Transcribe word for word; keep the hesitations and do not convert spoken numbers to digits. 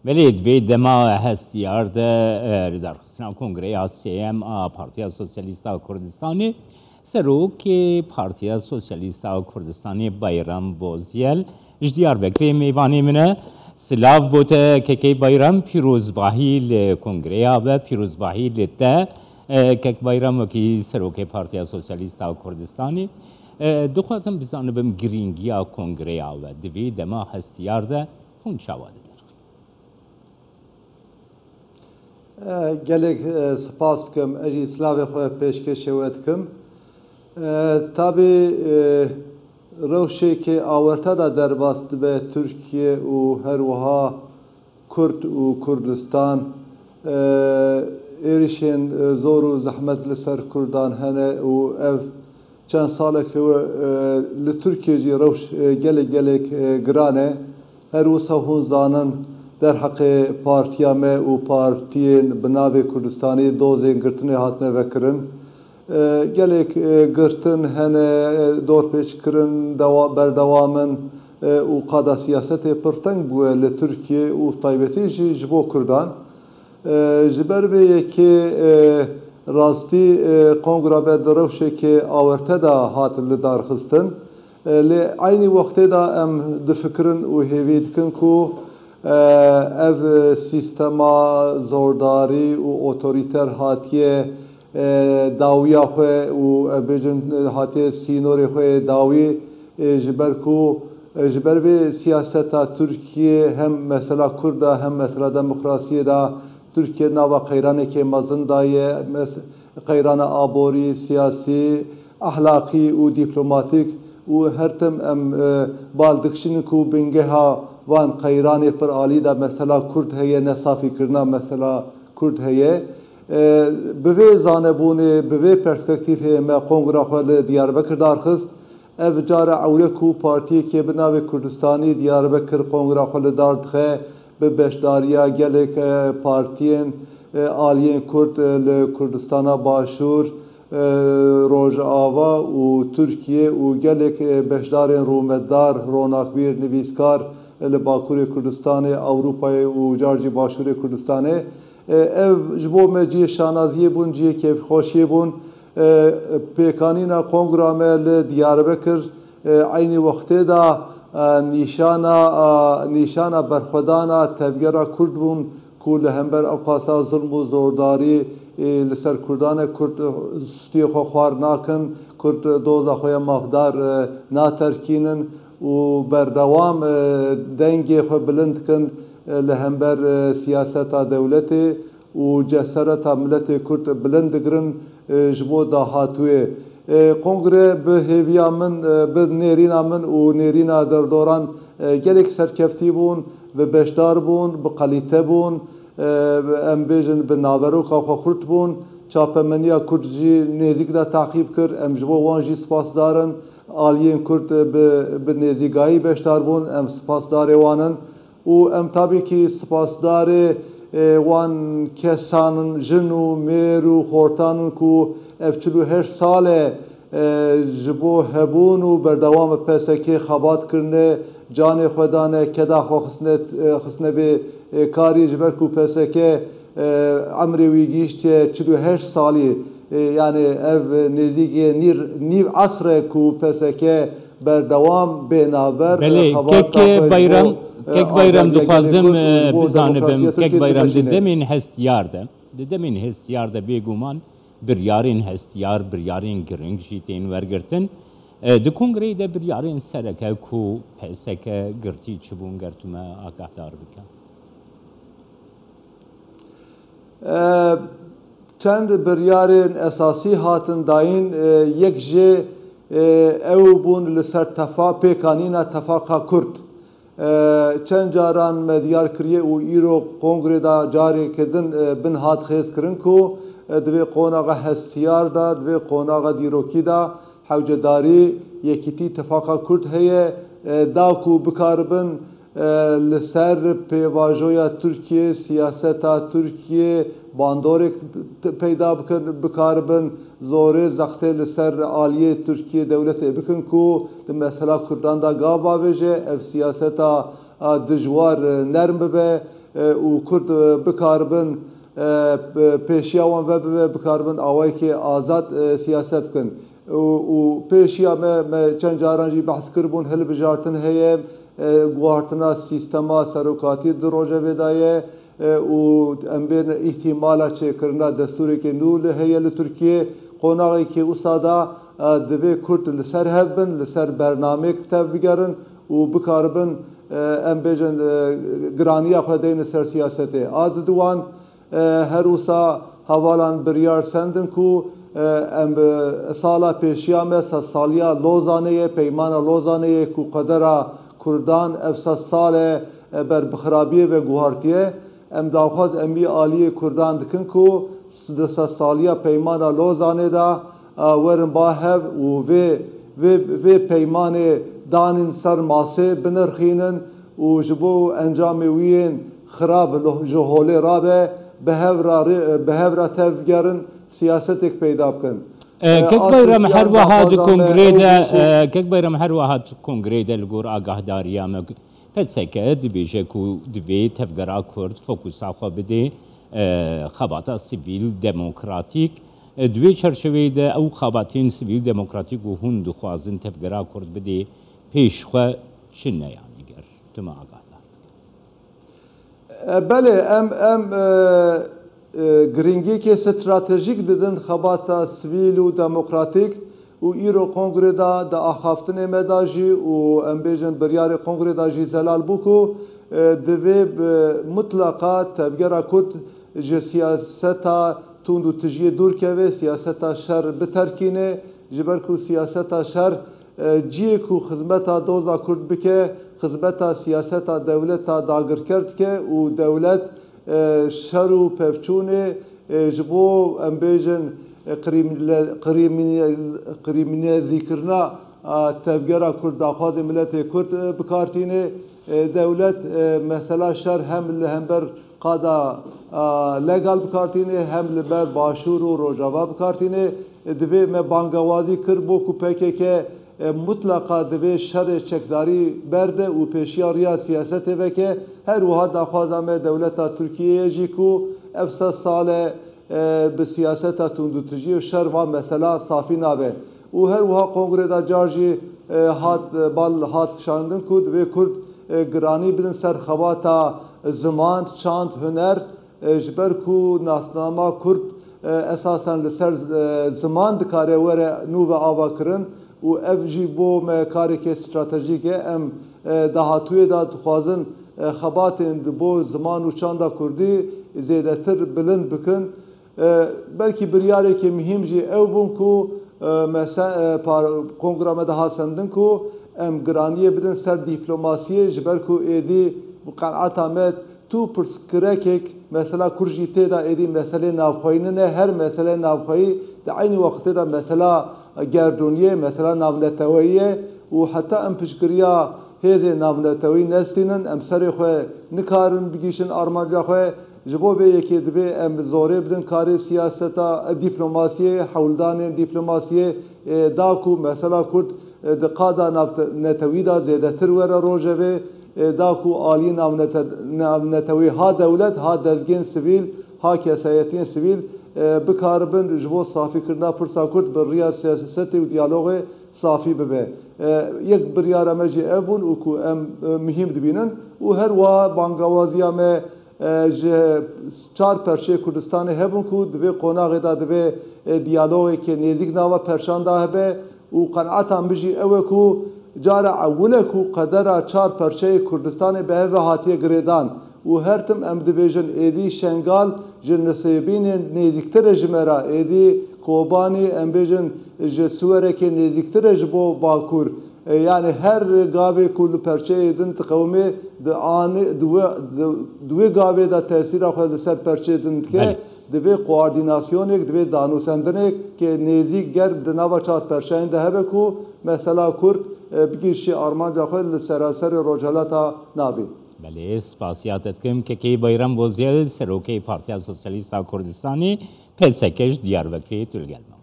Belê, di vê dema hestiyar de, e, li darxistina Kongreya sêyem a Partiya Sosyalîst a Kurdistanê, Serokê Partiya Sosyalîst a Kurdistanê Bayram Bozyel ji Diyarbekirê mêvanê min e. Silav bo te kekê Bayram, pîrozbahî li Kongreya ve, pîrozbahî li te, e, kek Bayram wekî Serokê Partiya Sosyalîst a Kurdistanê. E, dixwazim bizanibim girîngiya Kongreya we di vê dema hestiyar de hûn çawa didin? E, gelek, e, spas dikim. Ez jî silavê xwe pêşkêşê we dikim. E, tabî, e, rewşeke awarte de derbas dibe Tirkiye û her wiha Kurd û Kurdistan. E, êrişên, e, zor û zehmet li ser Kurdan hene û ev çend saleke we, e, li Tirkiye jî rewş, e, gelek, gelek, e, giran e. Her wisa hûn zanin derheqê partiya me û partiyên bi navê Kurdistanî dozên girtinê hatine vekirin. E, gelek, e, girtin hene, e, dorpêçkirin dewa-, berdewam in, e, û qada siyasetê pirteng bûye li Tirkiye û taybetî jî ji bo Kurdan. E, ji ber vê yekê, e, rastî, e, kongra me di rewşeke awerte de hat lidarxistin. E, lê eynî wextê de em difikirin û hêvî dikin ku, e, ev sîstema zordarî û otorîter hatiye, e, dawiya xwe û, e, bêjin, e, hatiye sînorê xwe yê dawî, e, ji ber ku, e, ji ber vê siyaseta Tirkiye hem mesela Kurd de hem mesela demokrasiyê de Tirkiye nava qeyranekê mezin de ye, mes-, qeyrana aborî, siyasî, ehlaqî û dîplomatîk û her tim em, e, bal dikişînin ku bingeha van qeyranê pir alî de mesela Kurd heye, ne safîkirina mesela Kurd heye. E, bi vê zanebûnê, bi vê perspektîfê me kongra xwe li Diyarbekir darxist. Ev cara ewle ku partiyekê bi navê Kurdistanî Diyarbekir kongra xwe li dar dixe, bi beşdariya gelek, e, partiyên, e, aliyên Kurd, e, li Kurdistana Başûr, e, Rojava û Tirkiye û gelek, e, beşdarên rûmetdar, ronakbîr, nivîskar, e, li Bakurê Kurdistanê, Ewropayê û car jî Başûrê Kurdistanê. E, ev ji bo me cihê şanaziyê bûn, cihê kêfxweşiyê bûn. E, pêkanîna kongra me li Diyarbekir, e, eynî wextê de, e, nîşana, e, nîşana berxwedana tevgera Kurd bûn ku li hember ewqasa zulm û zordarî, e, li ser Kurdan e. Kurd, e, stûyê xwe xwar nakin, Kurd, e, doza xwe ya mafdar, e, naterkînin û berdewam, e, dengê xwe bilind dikin, e, li hember, e, siyaseta dewletê û cesereta miletê Kurd bilind digirin, e, ji bo dahatûyê. E, kongre bi hêviya min, e, bi nêrîna min û nêrîna derdoran, e, gelek serkeftî bûn, bi beşdar bûn, bi qalîte bûn, e, em bêjin bi naveroka xwe xurt bûn. Çapemeniya Kurd jî nêzîk de taqîb kir, em ji bo wan jî spasdar in. Aliyên Kurd, e, bi, bi nêzîkayî beşdar bûn, em spasdarê wan in. Û em tabî kî spasdarê, e, wan kesan in, jin û mêr û xortan in ku ev çil û heşt sal e, e, ji bo hebûn û berdewam bi P S K xebat kirine, canê xwe dane, keda xwe xistine, e, xistine vê, e, karî, ji ber ku P S K, e, emrê wî gihîştiye çil û heşt salî, e, yanî ev nêzîkî nîr-, nîv esr e ku P S K berdewam bê navber, e, Belê, xebata kek, e, xwe ji Bayram, bo, e, kek Bayram azadiya gelê dixwazim, Kurd û ji e, bo bizanibim, demokrasiya kek Tirkiyê Bayram, di dibêjine. Demên hestiyar de, di demên hestiyar de bêguman biryarên hestiyar, biryarên giring jî tên wergirtin. E, di kongreyê de biryarên sereke ku P S K girtî çi bûn, ger tu me agahdar bike? E, çend biryarên esasî hatin dayîn, e, yek jê, e, ew bûn li ser tefa-, pêkanîna tefaqa Kurd. E, çend caran me diyar kiriye û îro kongrê de careke din, e, bin hat xêz kirin ku, e, di vê qonaxa hestiyar de, di vê qonaxa dîrokî de hewcedarî yekîtî tefaqa Kurd heye, e, da ku bikaribin, e, li ser pêvajoya Tirkiyê, siyaseta Tirkiyê bandorek t-, peyda bikin, bikaribin zorê zextê li ser aliyê Tirkiyê dewletê bikin ku di mesela Kurdan de gav bavêje, ev siyaseta, a, dijwar, e, nerm bibe. e, û Kurd, e, bikaribin, e, p-, pêşiya wan vebibe, bikaribin awayekê azad, e, siyaset bikin. Û, û pêşiya me, me çend caran jî behs kiribûn, hilbijartin heye, e, guhartina sîstema serokatiyê di rojevê de ye, e, û em bên îhtîmala çêkirina destûrekê nû li heye li Tirkiyê. Qonaxekî wisa de, e, divê Kurd li ser hev bin, li ser bernameyek tev bigerin û bikaribin, e, em bêjin, e, giraniya xwe deyne ser siyasetê. A di wan, e, her wisa hevalan biryar sendin ku, e, em, e, sala pêşiya me sedsaliya Lozanê ye, peymana Lozanê ye ku qedera Kurdan ev sed sal e, e, ber bi xirabiyê ve guhartiye. Em daxwaz em wî aliyê Kurdan dikin ku di sedsaliya peymana Lozanê de, e, werin ba hev û vê, vê, vê peymanê danîn ser masê binirxînin û ji bo encamê wî yên xirab li, ji holê rabe, bi hev re rê-, bi hev re tevgerin, siyasetek peyda bikin. E, E, Kek a Bayram sosya her wiha di daxwaza me kongrê ew de, bû ku e, Kek Bayram her wiha di kongrê de li gor agahdariya me, P S K dibêje ku divê tevgera Kurd fokusa xwe bidê, e, xebata sivîl demokratîk. E, di wê çerçeveyê de ew xebatên sivîl demokratîk û hûn dixwazin tevgera Kurd bidê pêş xwe çi ne, yanî ger tu me agah da? E, belê, em, em, e, e, girîngiyekê stratejîk didin xebata sivîl û demokratîk û îro kongrê de di axaftinê me de jî û em bêjin biryarê kongrê de jî zelal bû ku, e, divê bi mutleqa tevgera Kurd ji siyaseta tund û tijiyê dûr keve, siyaseta şer biterkîne, ji ber ku siyaseta şer, e, ciyê ku xizmeta doza Kurd bike, xizmeta siyaseta dewleta dagirker dike û dewlet, e, şer û pevçûnê, e, ji bo, em bêjin, e, krîmle-, krîmîne-, krîmînezîkirina, a, tevgera Kurd, daxwazê miletê Kurd, e, bikartîne. E, dewlet, e, mesela şer hem li hember qada, a, legal bikartîne, hem li ber Başûr û Rojava bikartîne. E, divê me bangawazî kir bo ku P K K, e, mutleqa divê şerê çekdarî berde û pêşiya riya siyasetê veke. Her wiha daxwaza me dewleta Tirkiyeyê jî ku ev sed sal e, e, bi siyaseta tundûtijî û şer va mesela safî nabe. Û her wiha kongrê de car jî, e, hat, e, bal hat kişandin ku divê Kurd, e, giranî bidin ser xebata ziman, çand, huner, e, ji ber ku nasnama Kurd, e, esasen li ser, e, ziman dikare were nû ve ava kirin û ev jî bo me karekê stratejîk e. Em, e, dahatûyê de dixwazin, e, xebatên di bo ziman û çanda Kurdî zêdetir bilind bikin. E, belkî biryarekê mihîm jî ew bûn ku, e, mese-, e, par-, kongra me de hat sendin ku em giraniyê bidin ser dîplomasiyê, ji ber ku êdî bi qenaeta me tu pirsgirekek, mesela Kurd jî tê de êdî meselê navxweyî nine, her mesele navxweyî di eynî wextê de mesela gerdûniyê, mesela navneteweyî ye û heta em piştgiriya hêzên navneteweyî nestînin, em serê xwe nikarin bigihîşin armanca xwe. Ji bo vê yekê divê em zorê bidin karê siyaseta, e, dîplomasiyê, hewldanên dîplomasiyê, e, da ku mesela Kurd, e, di qada navte-, netewî de zêdetir were rojevê, e, da ku alî navnete-, navnetewî ha dewlet, ha dezgên sivîl, ha kesayetiyên sivîl, e, bikaribin ji bo safîkirina pirsa Kurd bi riya siyasetê û diyalogê safî bibe. E, yek biryara me jî ev bûn û ku em, e, mihîm dibînin û her wiha bangawaziya me, e, ji çar perçeyê Kurdistanê hebûn ku di vê qonaxê de divê, e, diyalogeke nêzîk nava perçan de hebe û qenaeta min jî ew e ku cara ewil e ku qedera çar perçeyê Kurdistanê bi hev ve hatiye girêdan û her tim em dibêjin êdî Şengal ji Nisêbînê nêzîktir e ji me re, êdî Kobanî em bêjin ji Siwerekê nêzîktir e ji bo Bakur. E, yani her gavê ku li perçeyê din diqewimê, di anê, di wê, di, di wê gavê de tesîra xwe li ser perçeyê din dike. Belê. Divê koordînasyonek, divê danûsendinek ke nêzîk ger di nava çar perçeyên de hebe ku mesela Kurd, e, bigihîşê armanca xwe li seranserê Rojhelata Navîn. Belê, spasiya te dikim. Kekê Bayram Bozyel, Serokê Partiya Sosyalîst a Kurdistanê, P S K ji Diyarbekirê, tu li gel me.